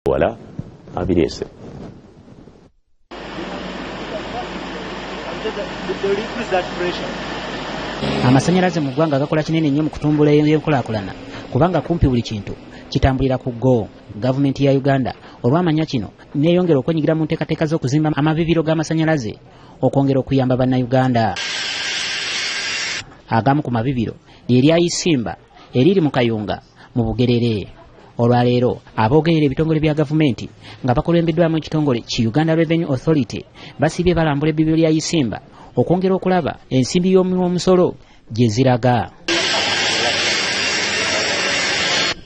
Wala abireese. Amasannyalaze mu ggwanga gakola kinene nnyo mu kutumbula enkulaakulana kubanga kumpi buli kintu kitambulira ku go. Gavumenti ya Uganda olwamanya kino neeyongera okwenyigira mu nteekateeka z'okuzimba amabibiro g'amasannyalaze okwongera okuyamba bannayuganda. Agamu ku mabibiro lye lya Isimba eriri mu Kayunga mu Bugerere. Olwaleero aboogerera ebitongole bya gavumenti nga bakulembeddwamu ekitongole ki Uganda Revenue Authority basiibye balambula ebbibiro lya Isimba okwongera okulaba ensimbi y'omusolo gye ziraga.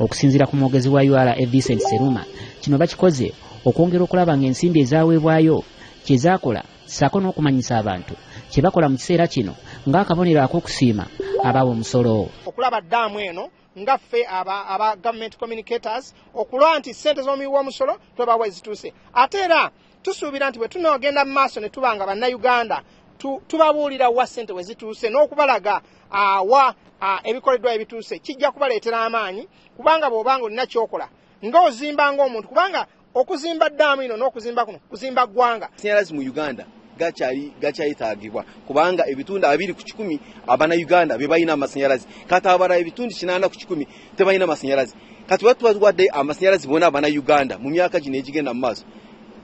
Okusinziira ku mwogezi wa URA Vincent Seruma, kino bakikoze okwongera okulaba ng'ensimbi ezaaweebwayo kye zaakola ssaako n'okumanyisa abantu kye bakola mu kiseera kino ng'akabonero ak'okusiima abaawa omusolo. Okulaba ddaamu eno nga ffe aba government communicators okulaba nti ssente z'omuwi w'omusolo twebawa ezituuse, ate era tusuubira nti bwe tunaagenda mu maaso ne tuba nga bannayuganda tubabuulira wa ssente we zituuse n'okubalaga awa ebikoleddwa ebituuse, kijja kubaleetera amaanyi kubanga bw'obanga olina ky'okola ng'ozimba ng'omuntu, kubanga okuzimba ddaamu ino n'okuzimba kuno kuzimba ggwanga. Amasannyalaze mu Uganda gakyayetaagibwa kubanga ebitundu 2 ku 100 abannayuganda be balina amasannyalaze, kati abalala ebitundu 8 ku 100 tebalina amasannyalaze. Kati bwe tubawadde amasannyalaze bonna abannayuganda mu myaka gino egigenda mu maaso,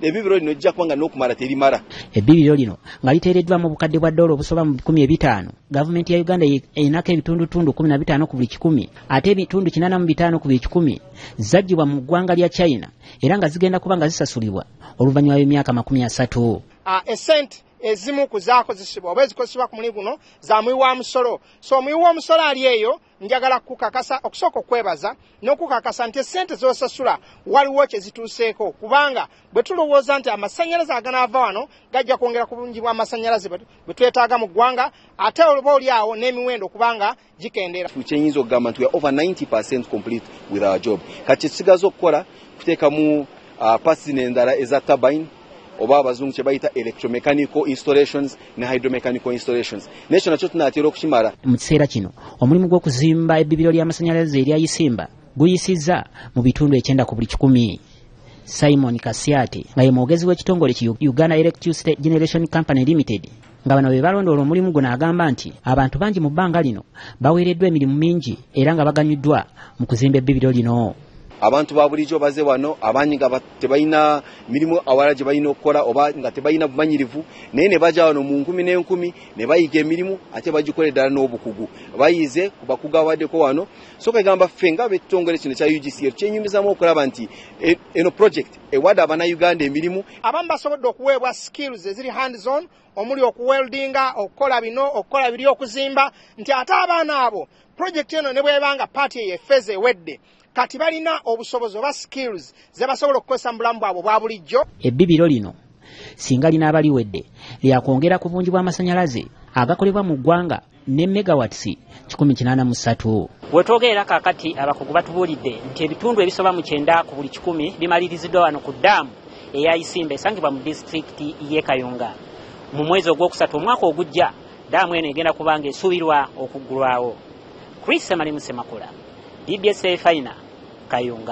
ebibiro lino lijja kuba nga n'okumala terimala. Ebbibiro lino nga liteereddwa mu bukadde bwa ddoola obusoba mu 50,000, gavumenti ya Uganda erinako ebitundutundu 15 ku buli 100, ate ebitundu 85 ku buli 100 zaggyibwa mu ggwanga lya China era nga zigenda kuba nga zisasulibwa oluvannyuma lw'emyaka 30. Esente ezimu ku zaakozesebwa oba ezikozesebwa ku mulimu guno za muwi wa musolo. So omuwi w'omusolo ali eyo, njagala kukakasa okusooka okwebaza n'okukakasa nti essente z'osasula waliwo kye zituuseeko, kubanga bwe tulowooza nti amasannyalaze aganaava wano gajja kwongera ku bungi bw'amasannyalaze bwe twetaaga mu ggwanga, ate oba oli awo n'emiwendo kubanga gikendera. Kyenyinza okugamba nti we are over 90% complete with our job. Kati kyetusigaza okukola kuteekamu parts zino endala eza turbine oba abazungu kye bayita electromechanical installations ne hydromechanical installations, nekyo nakyo tunaatera okukimala. Mu kiseera kino omulimu gw'okuzimba ebbibiro ly'amasannyalaze erya Isimba guyisizza mu bitundu 90 ku buli 100. Simon Kasiate nga ye mwogezi w'ekitongole ki Uganda Electricity Generation Company Limited, nga bano be balondoola omulimu guno, agamba nti abantu bangi mu bbanga lino baweereddwa emirimu mingi era nga baganyuddwa mu kuzimba ebbibiro lino. Abantu ba bulijjo baze wano abangi nga tebalina mirimu awalala gye balina okukola oba nga tebalina bumanyirivu, naye ne bajja wano mu nkumi n'enkumi ne bayiga emirimu ate bagikola eddala n'obukugu, bayize ku bakugu abaddeko wano. So kagamba ffe nga ab'ekitongole kino kya UGCL kyenyumizamu okulaba nti eno project ewadde abannayuganda emirimu. Abamu basobodde okuweebwa skills eziri hands on, omuli okuweldinga, okukola bino, okukola biri, okuzimba, nti ate abaana abo project eno ne bwebanga part eyo efeeza ewedde, kati balina obusobozi oba skills ze basobola okukozesa mu bulamu bwabwe obwa bulijjo. Ebbibiro lino singa linaaba liwedde, lyakwongera ku bungi bw'amasannyalaze agakolebwa mu ggwanga ne megawatts 183. Wetwogerera kaakati, abakugu batubuulidde nti ebitundu ebisoba mu 90 ku buli 100 bimaliriziddwa wano ku ddaamu eya Isimba esangibwa mu disitulikiti y'e Kayunga. Mu mwezi ogwokusatu omwaka ogujja, ddaamu eno egenda kuba nga esuubirwa okuggulwawo. Chris Semalimu Semakula, DBS Fina, Kayunga.